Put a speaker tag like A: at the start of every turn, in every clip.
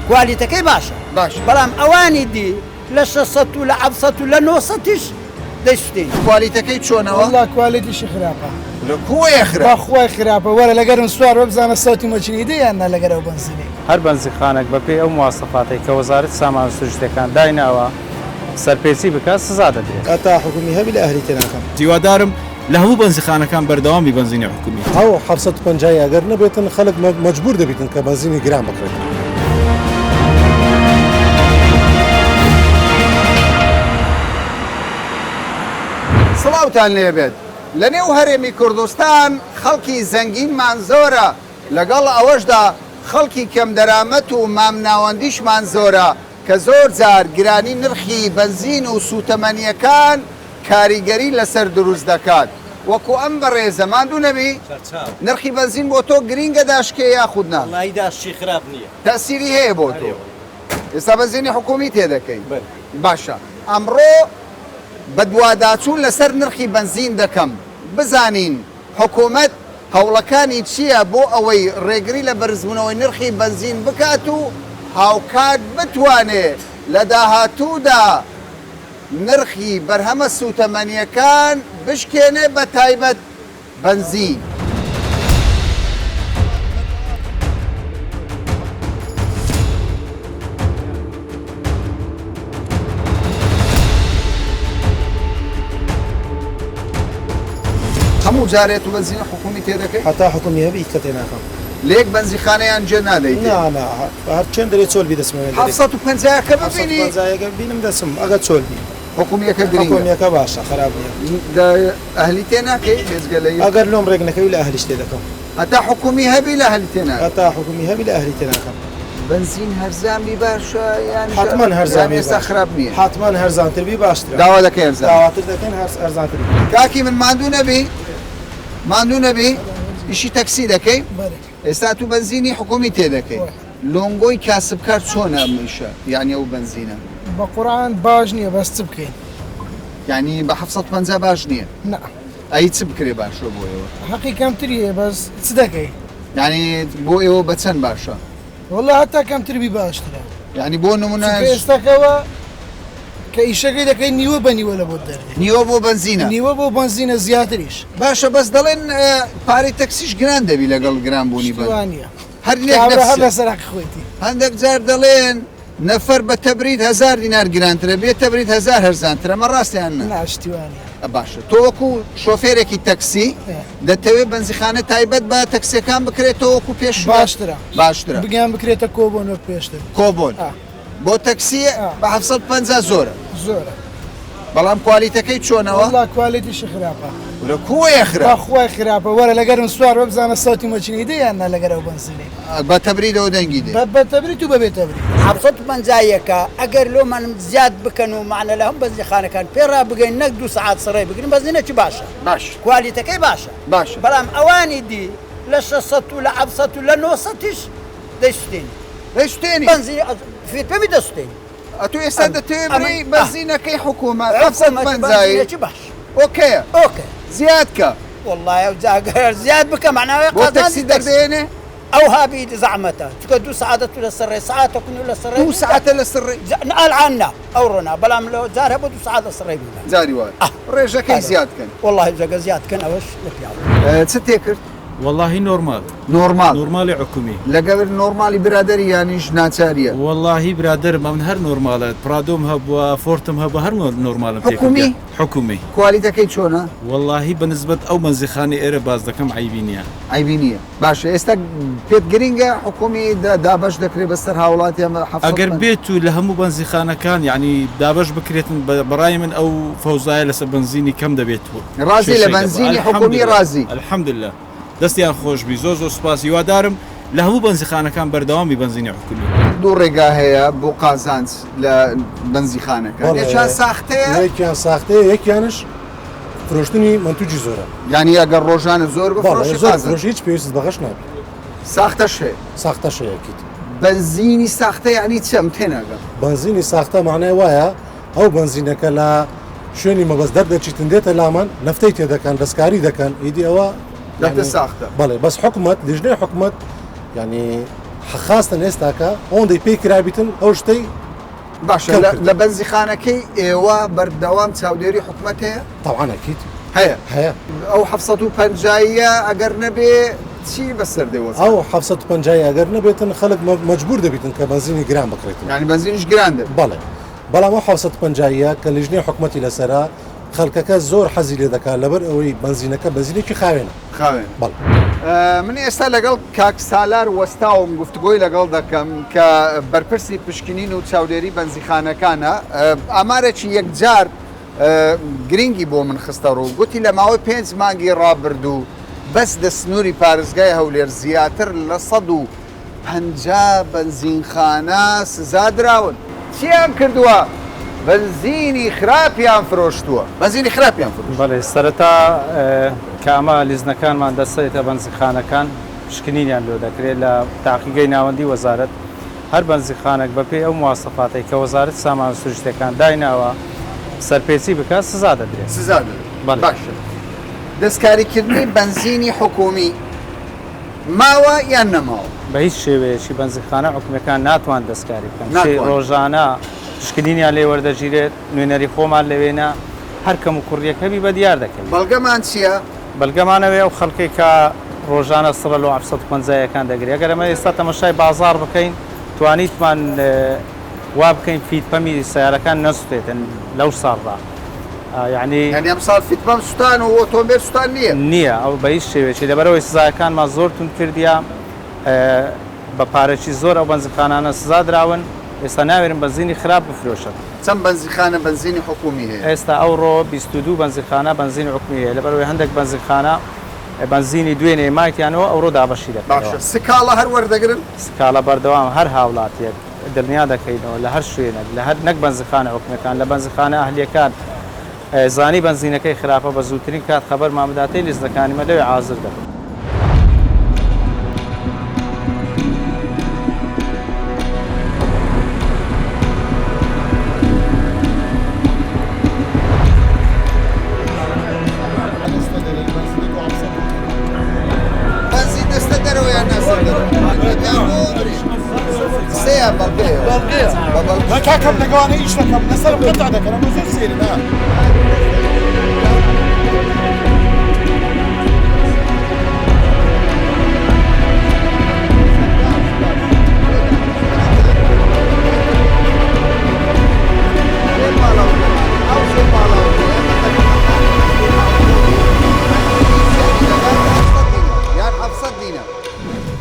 A: کوالیتەکەی باشە
B: باشە.
A: بەڵام ئەوانی دی لە 600 و لە 700 و لە 900یش دەیسوتێنی.
B: کوالیتەکەی چۆنەوە؟
C: وەڵا کوالیتیشی خراپە.
B: لە کوێ خراپە؟
C: بەخوای خراپە وەرە لەگەرم سوار بە بزانە سەوتی مەکینەی دێ یان نا لەگەر ئەو بەنزینەی.
D: هەر بەنزینخانەک بەپێی ئەو مواسەفاتەی کە وەزارەتی سامانە سروشتیەکان دایناوە سەرپێچی بکات سزا دەدرێت.
E: هەتا حکومی هەبی لە ئەهلی تێناکەم.
F: هیوادارم لە هەموو بەنزیخانەکان بەردەوام بی بەنزینی حکومی.
E: ئەو 750 ی ئەگەر نەبێتن خەلک مەجبور دەبیتن کە بەنزینی گران بکڕێت.
B: سڵاوتان لێبێت. لەنێو هەرێمی کوردستان خەڵکی زەنگینمان زۆرە، لەگەڵ ئەوەشدا خەڵکی کەمدەرامەت و مامناوەندیشمان زۆرە کە زۆر جار گرانی نرخی بەنزین و سووتەمەنییەکان کاریگەری لەسەر دروست دەکات. وەکو ئەم بەڕێزە ماندوو نەبی؟ نرخی بەنزین بۆ تۆ گرینگە داشکێ یاخود نا؟
G: وەڵایی داشکی خراپ نییە.
B: تەئسیری هەیە بۆ تۆ؟ ئێستا بەنزینی حکوومی تێدەکەی؟ باشە ئەمڕۆ بەدواداچوون لەسەر نرخی بەنزین دەکەم، بزانین حکومەت هەوڵەکانی چییە بۆ ئەوەی ڕێگری لە بەرزبوونەوەی نرخی بەنزین بکات و هاوکات بتوانێ لە داهاتوودا نرخی بەرهەمە سووتەمەنییەکان بشکێنێ بەتایبەت بەنزین. هەموو جارێ تو بەنزینی حکومی تێ دەکەی؟
E: هەتا حکومی هەبی هیچ کە تێ ناکەم.
B: لە یەک بەنزیخانەیان جێ نادەیتێ؟
E: نا نا هەر چێن دەرێ چۆل بی دەچمە وێن دەرێ.
B: 750 ەکە ببینی؟
E: 750 ەکە ببینم دەچم ئەگەر چۆل بی.
B: حکومیەکە گرینگە.
E: حکومیەکە باشە خراپ نیە.
B: لە ئەهلی تێ ناکەی بێجگە لە یەک؟
E: ئەگەر لۆم ڕێک نەکەوی لە ئەهلیش تێ دەکەم.
B: هەتا حکومی هەبی لە ئەهلی تێ ناکەی؟
E: هەتا حکومی هەبی لە ئەهلی تێ ناکەم.
B: بەنزین هەرزان بی باشە یان
E: حەتمەن هەرزان
B: یان
E: بی
B: ئێستا
E: باشە.
B: خراپ نیە؟
E: حەتمەن هەرزانتر بی باشترە.
B: داوا دەکەی هەرزان بی.
E: داواتر دەکەین هەرزانتر بی.
B: کاکی من ماندوو نەبی ماندوو نەبی ئیشی تەکسی دەکەی؟
C: بەلێ.
B: ئێستا تو بەنزینی حکومی تێ دەکەی لۆنگۆی کاسبکار چۆنە ئەم ئیشە یانی ئەو بەنزینە؟
C: بە قورعان باش نیە بەس چ بکەین.
B: یانی بە 750 باش نیە؟
C: نا.
B: ئەی چ بکرێ باشە بۆ ئێوە؟
C: حەقی کەمتری هەیە بەس چ دەکەی.
B: یانی بۆ ئێوە بە چەند باشە؟
C: وەڵا هەتا کەمتر بی باشترە.
B: یانی بۆ نمونە.
C: چونکە ئێستاکەوە کە ئیشەکەی دەکەی نیوە بە نیوە لە بۆت دەردێ.
B: نیوە بۆ بەنزینە؟
C: نیوە بۆ بەنزینە زیاتریش.
B: باشە بەس دەڵێن پارەی تەکسیش گران دەبی لەگەڵ گران بوونی
C: شتی وا نییە.
B: هەر لێک
C: کابرا هەر
B: نەفسە.
C: لەسەر حەقی خۆیتی.
B: هەندێک جار دەڵێن نەفەر بە تەبرید هەزار دینار گرانترە بێ تەبرید هەزار هەرزانترە ئەمە ڕاستە یان نا؟
C: نا شتی وا نییە.
B: باشە تۆ وەکو شۆفێرێکی تەکسی دەتەوێت بەنزیخانە تایبەت بە تەکسیەکان بکرێتەوە وەکو پێش
C: باشترە.
B: باشترە.
C: بگیان بکرێتە کۆبۆن وەک پێشتر.
B: کۆبۆن. بۆ تەکسی بە 750 زۆرە.
C: زۆرە.
B: بەڵام کوالیتەکەی چۆنەوە؟
C: وەڵا کوالیتیشی خراپە.
B: کورە کوێ خراپە؟
C: بەخوای خراپە وەرە لەگەرم سوار بە بزانە سەوتی مەکینەی دێ یان نا لەگەر ئەو بەنزینەی.
B: بە تەبریدەوە دەنگی دێ.
C: بە تەبرید و بەبێ تەبرید.
A: 750 یەکە ئەگەر لۆمان زیاد بکەن و مەعنە لە هەموو بەنزینخانەکان پێ ڕابگەین نەک دوو سەعات سڕێ بگرن بەنزینەکی باشە
B: باش
A: کوالیتەکەی باشە
B: باشە
A: بەڵام ئەوانی دی لە 600 و لە 700 و لە 900 یش دەیسوتێنی.
B: دەیسوتێنی.
A: بەنزین فیرپەمی دەسوتێنی.
B: ئەتوو ئێستا دەتەوێ بڕی بەنزینەکەی حکوومەت
A: حکوومەت
B: 750
A: بەنزینەکی باش.
B: ئۆکەیە.
A: ئۆکەیە.
B: زیاد کە.
A: وەڵڵای ئەو جا ئەگەر زیاد بکە مەعناوێ
B: بۆ
A: قازانجی
B: تەکسی دەردەهێنێ؟
A: ئەوها بی زەحمەتە چونکە دوو سەعاتە تو لەسەر ڕێ سەعاتە کون و لەسەر ڕێ
B: دوو سەعاتە لەسەر ڕێ
A: ئەلعان نا ئەوڕۆ نا بەڵام لە جار هەبوو دوو سەعات لەسەر ڕێ بووینە.
B: جاری وایە ڕێژەکەی زیاد کەن.
A: وەڵڵاهی جەگە زیاد کەن ئەوەش لە پیاو.
B: چ تێکرد؟
F: وەڵاهی نۆرمال.
B: نۆرمال.
F: نۆرمالی حکومی.
B: لەگەر نۆرمالی برادەری یانیش ناچاریە؟
F: وەڵاهی برادەرم ئەمن هەر نۆرمالە پرادۆم هەبووە فۆرتم هەبووە هەر نۆرمالم تێکردیە.
B: حکومی؟
F: حکومی.
B: کوالیتەکەی چۆنە؟
F: وەڵاهی بە نسبەت ئەو بەنزیخانەی ئێرە باس دەکەم عەیبی نیە.
B: عەیبی نیە. باشە ئێستا پێت گرینگە حکومی دابەش دەکرێت بەسەر هاوڵاتیان بە 700
F: ئەگەر بێت و لە هەموو بەنزیخانەکان یانی دابەش بکرێتن بەڕای من ئەو فەوزایە لەسەر بەنزینی کەم دەبێت و
B: ڕازی لە بەنزینی حکومی ڕازی؟
F: الحمدللە دەستیان خۆشبی زۆر زۆر سوپاس هیوادارم لە هەموو بەنزیخانەکان بەردەوام بی بەنزینی حکومی.
B: دوو ڕێگا هەیە بۆ قازانج لە بەنزیخانەکان یەکیان ساختەیە
E: یەکیان ساختەیە یەکیانش فرۆشتنی مەنتوجی زۆرە.
B: یانی ئەگەر ڕۆژانە زۆر بفرۆشی
E: بەڵێ زۆر بفرۆشی هیچ پێویستت بە غەش نابێت.
B: ساختەش هەیە.
E: ساختەش هەیە ئەکید.
B: بەنزینی ساختە یانی چی ئەمن تێناگەم.
E: بەنزینی ساختە مانای وایە ئەو بەنزینە کە لە شوێنی مەبەست دەردەچیتن دێتە لامان نەفتەی تێدەکەن دەستکاری دەکەن ئیدی ئەوە
B: دەبێتە ساختە.
E: بەڵێ بەس حکومەت لیژنەی حکومەت یانی. خاستن ئێستاکە ئەوەندەی پێی کرابیتن ئەو شتەی
B: باشە
E: کەم
B: لە
E: کرد.
B: لە بەنزیخانەکەی ئێوە بەردەوام چاودێری حکومەت هەیە؟
E: تەبعەن ئەکید
B: هەیە.
E: هەیە.
B: ئەو 750 یە ئەگەر نەبێ چی بەسەر دێ وەزعەکە؟
E: ئەو 750 یە ئەگەر نەبێتن خەڵک مەجبور دەبیتن کە بەنزینی گران بکڕیتن.
B: یانی بەنزینیش گران دەبێ؟
E: بەڵێ بەڵام ئەو 750 یە کە لیژنەی حکومەتی لەسەرە خەڵکەکە زۆر حەزی لێ دەکات لەبەر ئەوەی بەنزینەکە بەنزینێکی خاوێنە.
B: خاوێنە.
E: بەڵێ.
B: من ئێستا لەگەڵ کاک سالار وەستاوم گفتوگۆی لەگەڵ دەکەم کە بەرپرسی پشکنین و چاودێری بەنزیخانەکانە ئامارێکی یەکجار گرنگی بۆ من خستە ڕوو گوتی لە ماوەی پێنج مانگی ڕابردوو بەس لە سنووری پارێزگای هەولێر زیاتر لە 150 بەنزینخانە سزا دراون. چیان کردووە؟ بەنزینی خراپیان فرۆشتووە. بەنزینی خراپیان فرۆشتووە.
D: بەڵێ سەرەتا کە ئەمە لیزنەکانمان دەچێتە بەنزینخانەکان پشکنینیان لۆ دەکرێت لە تاقیگەی ناوەندی وەزارەت هەر بەنزینخانەک بەپێی ئەو مواسەفاتەی کە وەزارەتی سامانە سروشتیەکان دایناوە سەرپێچی بکات سزا دەدرێت.
B: سزا دەدرێت.
D: بەڵێ.
B: باشە دەستکاریکردنی بەنزینی حکوومی ماوە یان نەماوە؟
D: بە هیچ شێوەیەکی بەنزینخانە حکومیەکان ناتوان دەستکاری بکەن، چ
B: ناتوانن.
D: ڕۆژانە پشکنینیان لێ وەردەگیرێت، نوێنەری خۆمان لەوێنە، هەر کەموکوڕیەک هەبی بە دیار دەکەوی.
B: بەڵگەمان چیە؟
D: بەلگەمان ئەوەیە ئەو خەلکەی کە رۆژانە سڕە لۆ 750 یەکان دەگرێ ئەگەر ئەمە ئێستا تەمەشای بازاڕ بکەین توانیتمان وا بکەین فیت پەمی سەیارەکان نەسوتێتن لەو ساڵدا یعنی
B: یعنی ئەم ساڵ فیت پەم سوتان و ئۆتۆمبێل سوتان نییە؟
D: نییە ئەو بە هیچ شێوەیەکی لەبەرئەوەی سزاکانمان زۆر توند کردیە بە پارەکی زۆر ئەو بەنزینخانانە سزا دراون، ئێستا ناوێرن بەنزینی خراپ بفرۆشن.
B: چەند بەنزیخانە بەنزینی حکوومی هەیە؟
D: ئێستا ئەوڕۆ 22 بەنزینخانە بەنزینی حکومی هەیە، لەبەرئەوەی هەندێک بەنزینخانە بەنزینی دوێنێ مایتیانەوە ئەوڕۆ دابەشی دەکەنەوە.
B: باشە سکاڵا هەر وەردەگرن؟
D: سکاڵا بەردەوام هەر هاوڵاتیەک دڵنیا دەکەینەوە لە هەر شوێنێک لە هەر نەک بەنزینخانە حکومیەکان لە بەنزینخانە ئەهلیەکان زانی بەنزینەکەی خراپە بە زووترین کات خەبەرمان بداتێ لیزنەکانی مە لەوێ عازر دەبن.
B: بەنزین دەستە دەرەوە یان ناسە دەرەوە؟ قسەیە بەڵگەیە.
C: بەڵگەیە.
B: بە بەڵگە.
C: من کاکەم لەگەڵانە ئیش دەکەم لەسەرم قەتع دەکەن ئەمە زۆر سەیرە نا.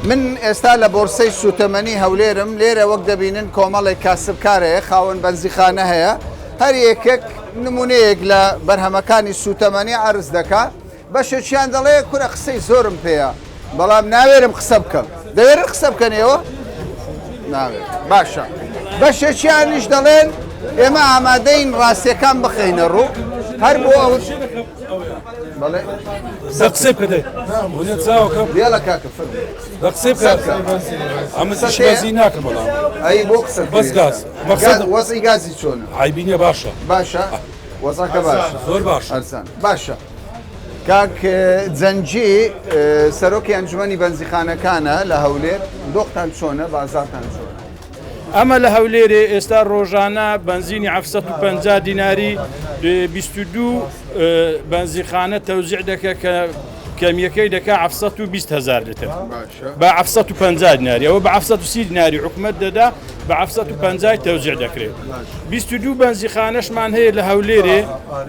B: من ئێستا لە بۆرسەی سوتەمەنی هەولێرم، لێرە وەک دەبینن کۆمەڵێک کاسبکار هەیە، خاوەن بەنزیخانە هەیە، هەر یەکێک نمونەیەک لە بەرهەمەکانی سوتەمەنی عەرز دەکا، بەشێکیان دەڵێ کورە قسەی زۆرم پێیە بەڵام ناوێرم قسە بکەم، دەوێرن قسە بکەن ئێوە؟ ناوێرن. باشە بەشێکیانیش دەڵێن ئێمە ئامادەین ڕاستیەکان بخەینە ڕوو، هەر بۆ ئەو بەڵێ
G: قسە قسەی بکە دەی چاوەکەم
B: بێڵە کاکە فەرموو.
G: بە قسەی بکە ئەمە
B: قسە
G: بەزی ناکەم بەڵام
B: ئەی بۆ قسە
G: بەس گاز مەقسەد
B: وەزعی گازی چۆنە؟
G: عەیبی نییە باشە
B: باشە وەزعەکە باشە
G: زۆر باشە
B: ئەرزان باشە کاک جەنگی سەرۆکی ئەنجومەنی بەنزیخانەکانە لە هەولێر دۆختان چۆنە بازاڕتان چۆنە؟
H: ئەمە لە هەولێرێ ئێستا ڕۆژانە بەنزینی 750 دیناری 22 بەنزیخانە تەوزیع دەکە کە کەمیەکەی دەکا 720 هزار لتر بە 750 دیناری ئەوە بە 730 دیناری حکومت دەدا بە 750 تەوزیع دەکرێت 22 بەنزیخانەشمان هەیە لە هەولێرێ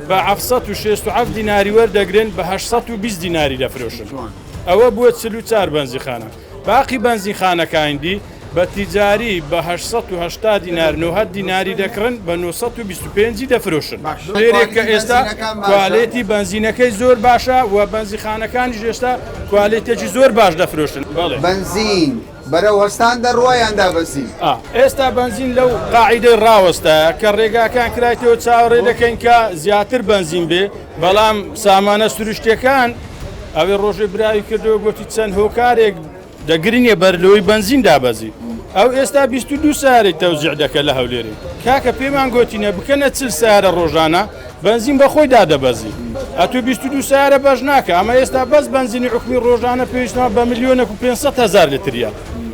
H: بە 767 دیناری وەردەگرن بە 820 دیناری دەفرۆشن ئەوە بووە 44 بەنزیخانە باقی بەنزینخانەکانی دی بە تیجاری بە 880 دینار 90 دیناری دەکڕن بە 925 دەفرۆشن. لێرێک کە ئێستا کوالێتی بەنزینەکەی زۆر باشە و بەنزیخانەکانیش ئێستا کوالێتێکی زۆر باش دەفرۆشن. بەڵێ.
B: بەنزین بەرەو هەستان دەڕوا یان دابەزین؟
H: ئێستا بەنزین لەو قاعیدەی ڕاوەستایە کە ڕێگاکان کرایتەوە چاوەڕێ دەکەین کە زیاتر بەنزین بێ، بەڵام سامانە سروشتیەکان ئەوێ ڕۆژێ براوی کردەوە گۆتی چەند هۆکارێک دەگرینێ بەر لۆی بەنزین دابەزی ئەو ئێستا 22 سارەی تەوزیع دەکە لە هەولێرێ کاکە پێمان گۆتینە بکەنە 40 سارە ڕۆژانە بەنزین بە خۆی دادەبەزی ئەتو 22 سارە بەش ناکە ئەمە ئێستا بەس بەنزینی حکومی ڕۆژانە پێویستمان بە ملیۆنێک و 500 هەزار لتریە.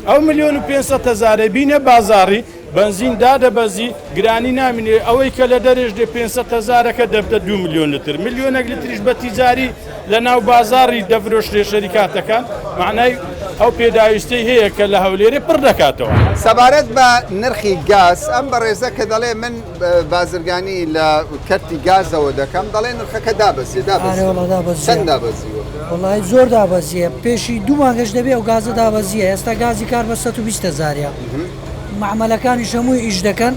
H: ئەو ملیۆن و 500 هەزارەی بینە بازاڕی بەنزین دادەبەزی گرانی نامینێ ئەوەی کە لە دەرێش دێ 500 هەزارەکە دەبتە 2 ملیۆن لتر ملیۆنێک لتریش بە تیجاری لە ناو بازاڕی دەفرۆشرێ شەریکاتەکان مەعنای ئەو پێداویستەی هەیە کە لە هەولێرێ پڕ دەکاتەوە.
B: سەبارەت بە نرخی گاز ئەم بەڕێزە کە دەڵێ من بازرگانی لە کەرتی گازەوە دەکەم دەڵێ نرخەکە دابەزیە
I: ئارێ وەڵا دابەزیە
B: چەند دابەزیوە؟
I: وەڵی زۆر دابەزیە پێشی دوو مانگەش دەبێ ئەو گازە دابەزیە ئێستا گازی کار بە 120 هەزاریە مەعمەلەکانیش هەمووی ئیش دەکەن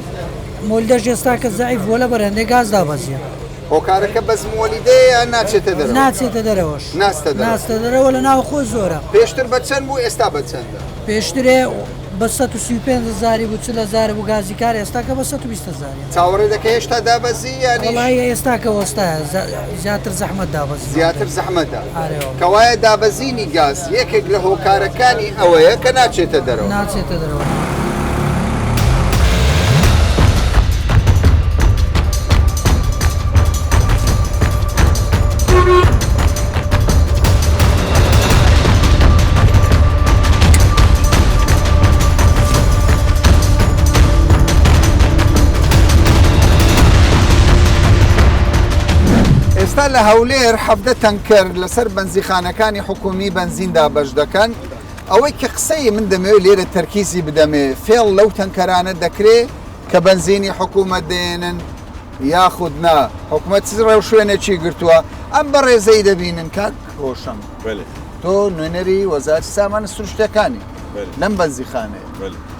I: مۆلدەش ئێستا کە زەعیف بووە لەبەر هەندێ گاز دابەزیە.
B: هۆکارەکە بەس مۆلیدەیە یان ناچێتە دەرەوە؟
I: ناچێتە دەرەوەش.
B: ناچتە دەرەوە.
I: ناچتە دەرەوە لە ناوخۆ زۆرە.
B: پێشتر بە چەند بوو ئێستا بە چەندە؟
I: پێشترێ بە 135 هەزاری بوو 40 هەزار بوو گازی کار ئێستا کە بە 120 هەزاریە.
B: چاوەڕێ دەکەی هێشتا دابەزی یانیش؟
I: وەڵایی ئێستا کە وەستایە زیاتر زەحمەت دابەزی.
B: زیاتر زەحمەتە. ئارێ وەڵا. کەوایە دابەزینی گاز یەکێک لە هۆکارەکانی ئەوەیە کە ناچێتە دەرەوە.
I: ناچێتە دەرەوە.
B: ئێستا لە هەولێر 17 تەنکەر لەسەر بەنزیخانەکانی حکومی بەنزین دابەش دەکەن ئەوەی کە قسەی من دەمەوێت لێرە تەرکیزی بدەمێ فێڵ لەو تەنکەرانە دەکرێ کە بەنزینی حکوومەت دێنن یاخود نا حکومەت چ ڕێوشوێنێکی گرتووە ئەم بەڕێزەی دەبینن کاک هۆشەنگ تۆ نوێنەری وەزارەتی سامانە سروشتەکانی لەم بەنزیخانەیە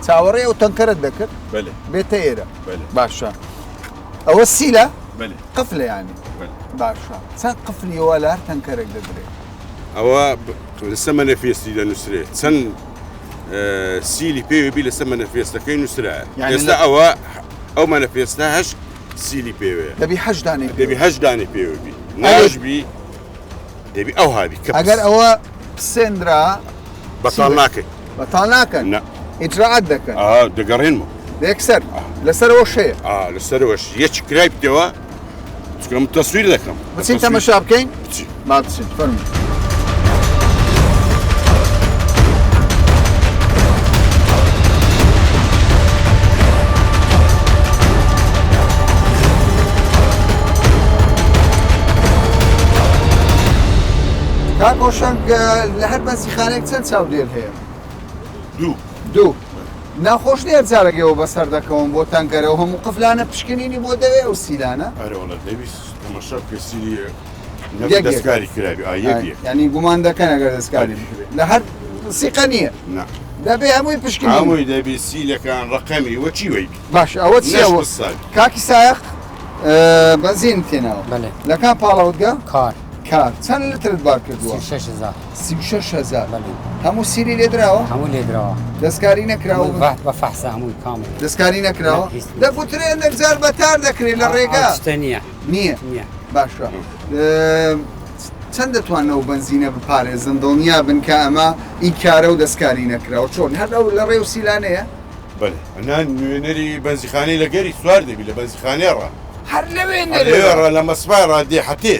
B: چاوەڕێ ئەو تەنکەرت دەکرد بێتە ئێرە باشە ئەوە سیلە قفلە ینی باشە چەند قفلی وا لە هەر تەنکەرێک دەدرێت
J: ئەوە لەسەر مەنەفێستی دەنووسرێت چەند سیلی پێوە بی لەسەر مەنەفێستەکەی نووسرایە ئێستا ئەوە ئەو مەنەفێستە هەشت سیلی پێوەیە
B: دەبی هەشت دانەی
J: دەبی هەشت دانەی پێوە بی ناش بی دەبی ئەو هابی
B: کە ئەگەر ئەوە پسێنرا
J: بەتاڵ ناکەین
B: بەتاڵ ناکەن ئیجرائات دەکەن
J: دەگەڕێنمەوە
B: یەکسەر لەسەرەوە شەیە
J: لەسەرەوەش یەک کرای بکەوە چونکە من تەسویر دەکەم.
B: بچین تەمەشا بکەین؟
J: بچین.
B: با بچین فەرموو. کاک هۆشەنگ لە هەر بەنزیخانەیەک چەند چاودێر هەیە؟
J: دوو.
B: دوو. ناخۆش نیە جارێک ئێوە بەسەر دەکەون بۆ تەنگەرە و هەموو قفلانە پشکنینی بۆ دەوێ ئەو سیلانە؟
J: ئەرێ وەڵا دەویست تەمەشا بکەی سیلی نەک یەک یەک. دەستکاری کرابی ئا یەک یەک.
B: یانی گومان دەکەن ئەگەر دەستکاری بکرێ لە هەر سیقە نییە
J: نا
B: دەبێ هەمووی پشکنین
J: هەمووی دەبی سیلەکان ڕەقەمی وە چی وەی بی
B: باش ئەوە چیە
J: نەش پساوی.
B: کاکی سایەق بەنزینت هێناوە
K: بەلێ.
B: لە کام پاڵەوتگە؟
K: کار.
B: کار چەند لترت بار کردووە؟
K: 36 هەزار.
B: 36 هەزار. هەموو سیلی لێدراوە؟
K: هەموو لێدراوە.
B: دەستکاری نەکراوە؟
K: بە فەحسە هەمووی کامل.
B: دەستکاری نەکراوە؟ دەگوترێ هەندێک جار بەتار دەکرێت لە ڕێگا.
K: شتە نییە.
B: نییە.
K: نییە.
B: باشە. چەند دەتوانن ئەو بەنزینە بپارێزن دڵنیا بن کە ئەمە ئی کارە و دەستکاری نەکراوە چۆن هەر ئەو لە ڕێ و سیلانەیە؟
J: بەلێ ئەنا نوێنەری بەنزیخانەی لە گەری سوار دەبی لە بەنزیخانەی ڕا.
B: هەر لەوێ
J: لەوێ ڕا لە مەسبای ڕا دێ حەتێ.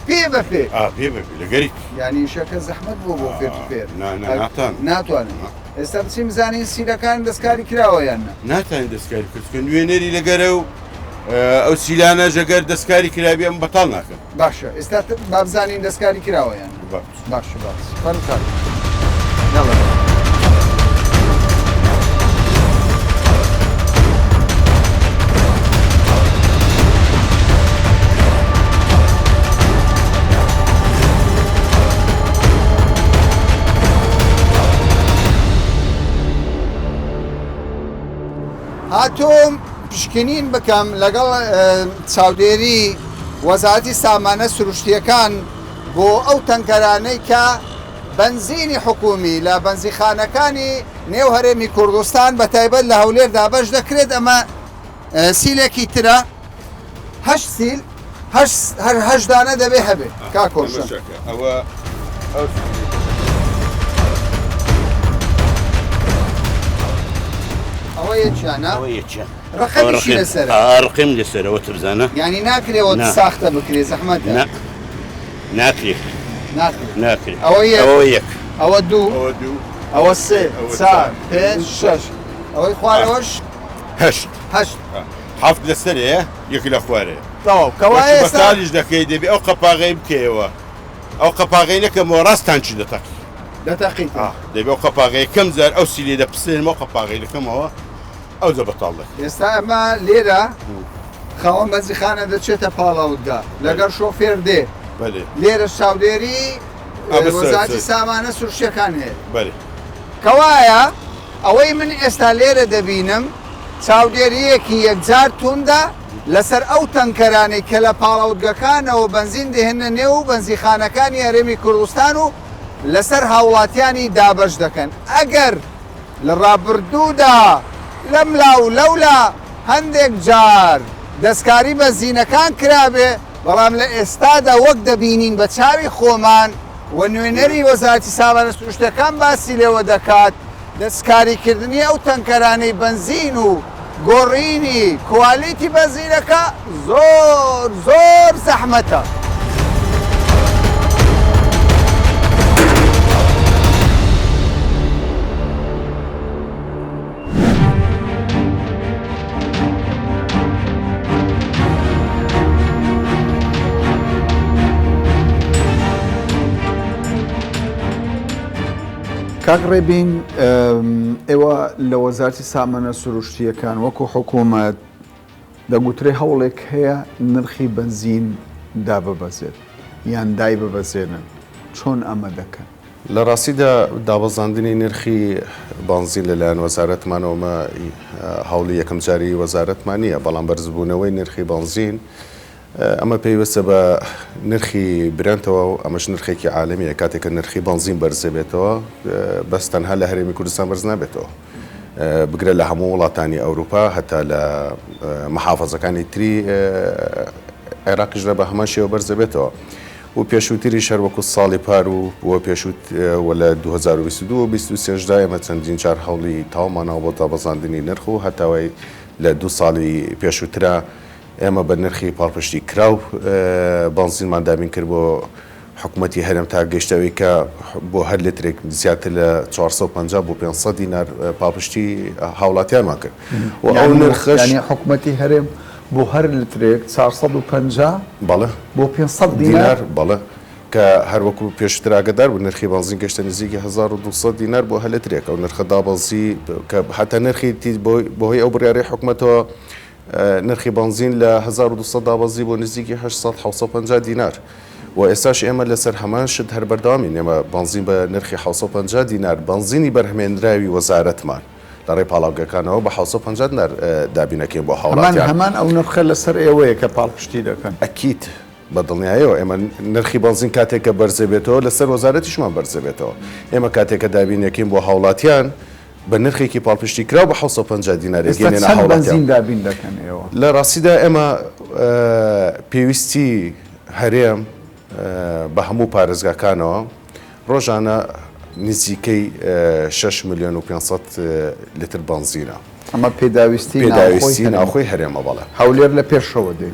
B: پێ بە پێ.
J: ئا پێ بە پێ لە گەری.
B: یانی ئیشەکە زەحمەت بووە بۆ فێر تو فێر.
J: نا نا ناتانن.
B: ناتوانن. ئێستا بچین بزانین سیلەکان دەستکاری کراوە یان نا.
J: ناتوانین دەستکاری بکەین چونکە نوێنەری لەگەرە و ئەو سیلانەش ئەگەر دەستکاری کرابی ئەم بەتاڵ ناکەن.
B: باشە ئێستا با بزانین دەستکاری کراوە یان نا.
J: با
B: باشە با بچین. فەرموو کاک. یاڵا. هاتووم پشکنین بکەم لەگەڵ چاودێری وەزارەتی سامانە سروشتییەکان بۆ ئەو تەنکەرانەی کە بەنزینی حکومی لە بەنزیخانەکانی نێو هەرێمی کوردستان بە تایبەت لە هەولێر دابەش دەکرێت ئەمە سیلێکی ترە هەشت سیل هەر هەشت دانە دەبێ هەبێ کاک هۆشەنگ.
J: ئەوە
B: ئەوە یەکیانە
J: ئەوە یەکیان
B: ڕقمیشی لەسەرە
J: ڕقم لەسەرەوە ترزانە
B: یعنی ناکرێەوە ساختە بکرێ زەحمەتە
J: ناکرێ
B: ناکرێ
J: ناکرێ
B: ئەوە یەک
J: ئەوە یەک
B: ئەوە دوو
J: ئەوە دوو.
B: ئەوە سێ چار پێنج شەش ئەوەی خوارەوەش
J: هەشت.
B: هەشت.
J: حەفت لەسەرێ یەک لە خوارێ.
B: تەواو کەوایە
J: وەکی
B: ئێستا
J: بەتاڵیش دەکەی دەبێ ئەو قەپاغەی بکەیەوە ئەو قەپاغەی نەکەمەوە ڕاست تانکی دەتەقی.
B: دەتەقیتەوە.
J: ئا دەبێ ئەو قەپاغەیە کەم جار ئەو سیلەی دەپسێنمەوە قەپاغەی دەکەمەوە ئەوجا بەتاڵ دەکەم.
B: ئێستا ئەمە لێرە خاوەن بەنزیخانە دەچێتە پاڵاوتگا لەگەڵ شۆفێر دێ.
J: بەلێ.
B: لێرەش چاودێری
J: ئا بەسەر
B: وەزارەتی سامانە سروشتیەکان هەیە.
J: بەلێ.
B: کەوایە ئەوەی من ئێستا لێرە دەبینم چاودێرییەکی یەکجار توندە لەسەر ئەو تەنکەرانەی کە لە پاڵاوتگەکانەوە بەنزین دەهێننە نێو بەنزیخانەکانی هەرێمی کوردستان و لەسەر هاوڵاتیانی دابەش دەکەن. ئەگەر لە ڕابردوودا لەملا و لەولا هەندێک جار دەستکاری بەنزینەکان کرابێ، بەڵام لە ئێستادا وەک دەبینین بە چاوی خۆمان و نوێنەری وەزارەتی سامانە سروشتیەکان باسی لێوە دەکات، دەستکاریکردنی ئەو تەنکەرانەی بەنزین و گۆڕینی کوالیتی بەنزینەکە زۆر زۆر زەحمەتە. کاک ڕێبین ئێوە لە وەزارەتی سامانە سروشتییەکان وەکو حکوومەت دەگوترێ هەوڵێک هەیە نرخی بەنزین داببەزێت یان دایببەزێنن، چۆن ئەمە دەکەن؟
K: لە ڕاستیدا دابەزاندنی نرخی بەنزین لەلایەن وەزارەتمانەوە ئەمە هەوڵی یەکەم جاری وەزارەتمان نییە، بەڵام بەرزبوونەوەی نرخی بەنزین ئەمە پەیوەستە بە نرخی برێنتەوە و ئەمەش نرخێکی عالەمییە، کاتێک کە نرخی بەنزین بەرزدەبێتەوە بەس تەنها لە هەرێمی کوردستان بەرز نابێتەوە بگرە لە هەموو وڵاتانی ئەوروپا هەتا لە محافەزەکانی تری عێراقیشدا بە هەمان شێوە بەرزدەبێتەوە. و پێشووتریش هەر وەکو ساڵی پار و و پێشوو و لە 2022 و 23 دا ئێمە چەندین جار هەوڵی تەواومان ناوە بۆ دابەزاندنی نرخ و هەتاوای لە دوو ساڵی پێشووترا ئێمە بە نرخی پاڵپشتی کراو بەنزینمان دابین کرد بۆ حکومەتی هەرێم تا گەیشتە ئەوەی کە بۆ هەر لترێک زیاتر لە 450 بۆ 500 دینار پاڵپشتی هاوڵاتیانمان کرد و ئەو نرخەش
B: یانی حکومەتی هەرێم بۆ هەر لترێک 450
K: بەڵێ
B: بۆ 500 دینار
K: بەڵێ کە هەر وەکو پێشتر ئاگادار بوو نرخی بەنزین گەشتە نزیکی 1200 دینار بۆ هەر لترێک ئەو نرخە دابەزی کە حتا نرخی بەهۆی ئەو بڕیارەی حکومەتەوە نرخی بەنزین لە 1200 دابەزی بۆ نزیکی 800 750 دینار و ئێستاش ئێمە لەسەر هەمان شت هەر بەردەوامین ئێمە بەنزین بە نرخی 750 دینار بەنزینی بەرهەمێنراوی وەزارەتمان لە ڕێی پاڵاوگەکانەوە بە 750 دینار دابین ئەکەین بۆ هاوڵاتیان.
B: هەمان ئەو نرخە لەسەر ئێوەیە کە پاڵپشتی دەکەن؟
K: ئەکید بە دڵنیایەوە ئێمە نرخی بەنزین کاتێک کە بەرزەبێتەوە لەسەر وەزارەتیشمان بەرزەبێتەوە ئێمە کاتێک کە دابین ئەکەین بۆ هاوڵاتیان بە نرخێکی پاڵپشتی کراو بە 750 دینار
B: ئێستا
K: ئەگەیەنینە
B: چەند
K: هاوڵاتیان.
B: بەنزین دابین دەکەن ئێوە؟
K: لە ڕاستیدا ئێمە پێویستی هەرێم بە هەموو پارێزگاکانەوە ڕۆژانە نزیکەی شەش ملیۆن و 500 لتر بەنزینە.
B: ئەمە پێداویستی ناوخۆی
K: پێداویستی ناوخۆی هەرێمە بەڵێ.
B: هەولێر لە پێشەوە دێ.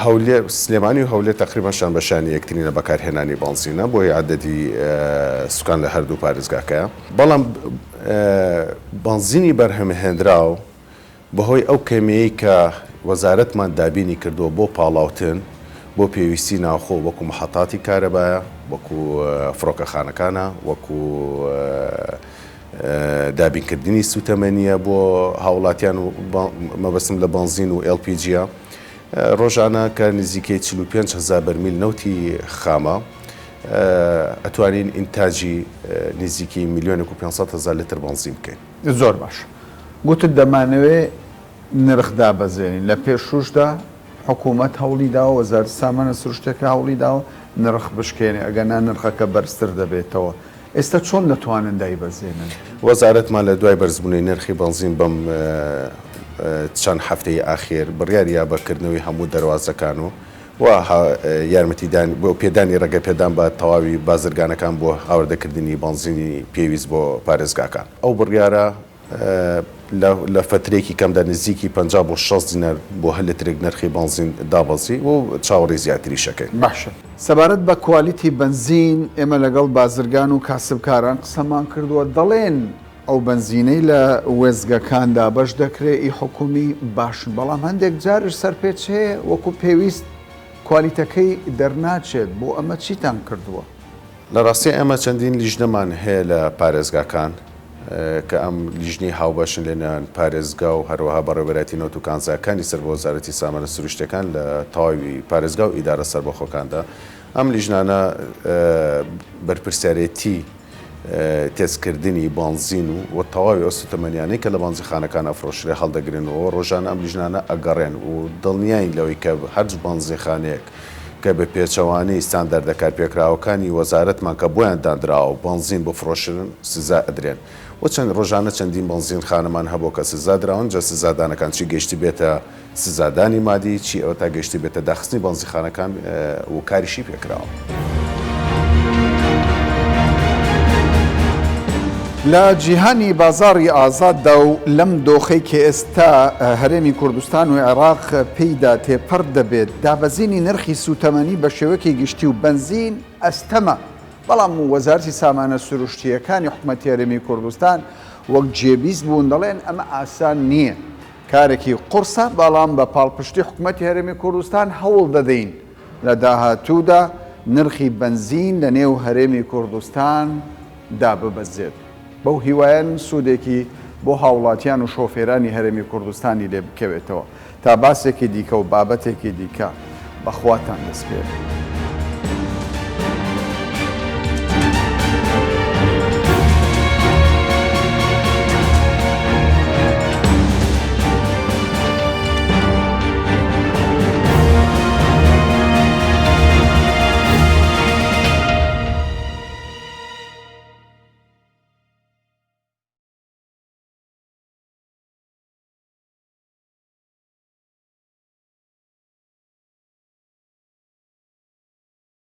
K: هەولێر، سلێمانی و هەولێر تەقریبەن شان بە شانی یەکترین لە بەکارهێنانی بەنزینە بۆیە عەدەدی سوکان لە هەردوو پارێزگاکەیە. بەڵام بەنزینی بەرهەمهێنراو بەهۆی ئەو کەمییەی کە وەزارەتمان دابینی کردووە بۆ پاڵاوتن بۆ پێویستی ناوخۆ وەکو محەتاتی کارەبایە، وەکو فڕۆکەخانەکانە، وەکو دابینکردنی سوتەمەنییە بۆ هاوڵاتیان و مەبەستم لە بەنزین و ئێڵ پی جیە، ڕۆژانە کە نزیکەی 45 هەزار بەرمیل نەوتی خامە ئەتوانین ئینتاجی نزیکەی ملیۆنێک و 500 هەزار لتر بەنزین بکەین.
B: زۆر باش گوتت دەمانەوێ نرخ دابەزێنین، لە پێشووشدا حکوومەت هەوڵی داوە، وەزارەتی سامانە سروشتییەکە هەوڵی داوە نرخ بشکێنێ، ئەگەرنا نرخەکە بەرزتر دەبێتەوە، ئێستا چۆن دەتوانن دایبەزێنن؟
K: وەزارەتمان لە دوای بەرزبوونەی نرخی بەنزین بەم چەند هەفتەی ئاخیر بڕیاری یا بە کردنەوەی هەموو دەروازەکان و و یارمەتیدان بۆ پێدانی ڕێگەپێدان بە تەواوی بازرگانەکان بۆ هاوردەکردنی بەنزینی پێویست بۆ پارێزگاکان. ئەو بڕیارە لە فەترەیەکی کەمدا نزیکی 50 بۆ 60 دینار بۆ هەر لترێک نرخی بەنزین دابەزی و چاوەڕێی زیاتریش ئەکەین.
B: باشە سەبارەت بە کوالیتی بەنزین ئێمە لەگەڵ بازرگان و کاسبکاران قسەمان کردووە دەڵێن ئەو بەنزینەی لە وێستگەکان دابەش دەکرێ ئی حکومی باشن بەڵام هەندێک جاریش سەرپێچ هەیە وەکو پێویست کوالیتەکەی دەرناچێت بۆ ئەمە چیتان کردووە؟
K: لە ڕاستیا ئێمە چەندین لیژنەمان هەیە لە پارێزگاکان کە ئەم لیژنەی هاوبەشن لە نێوان پارێزگا و هەروەها بەڕێوەبەرایەتی نەوت و کانزاکانی سەر بە وەزارەتی سامانە سروشتیەکان لە تەواوی پارێزگا و ئیدارە سەربەخۆکاندا ئەم لیژنانە بەرپرسیارێتی تێستکردنی بەنزین و تەواوی ئەو سوتەمەنیانەی کە لە بەنزینخانەکان ئەفرۆشرێ هەڵدەگرن و ڕۆژانە ئەم لیژنانە ئەگەڕێن و دڵنیاین لەوەی کە هەرچ بەنزینخانەیەک کە بە پێچەوانەی ستانداردە کارپێکراوەکانی وەزارەتمان کە بۆیان داندراوە بەنزین بفڕۆشرن سزا ئەدرێن و چەند ڕۆژانە چەندین بەنزینخانەمان هەبووە کە سزا دراون جا سزادانەکان چی گەیشتبێتە سزادانی مادی چی ئەوە تا گەیشتبێتە داخستنی بەنزیخانەکان و کاریشی پێکراوە.
B: لە جیهانی بازاڕی ئازاددا و لەم دۆخەی کە ئێستا هەرێمی کوردستان و عێراق پێیدا تێپەڕ دەبێت، دابەزینی نرخی سووتەمەنی بە شێوەکی گشتی و بەنزین ئەستەمە، بەڵام وەزارەتی سامانە سروشتییەکانی حکومەتی هەرێمی کوردستان وەک جێبیست بوون دەڵێن ئەمە ئاسان نییە. کارێکی قورسە، بەڵام بە پاڵپشتی حکومەتی هەرێمی کوردستان هەوڵ دەدەین لە داهاتوودا نرخی بەنزین لە نێو هەرێمی کوردستان داببەزێت. بەو هیوایەن سوودێکی بۆ هاوڵاتیان و شۆفێرانی هەرێمی کوردستانی لێ بکەوێتەوە. تا باسێکی دیکە و بابەتێکی دیکە بە خواتان دەسپێرم.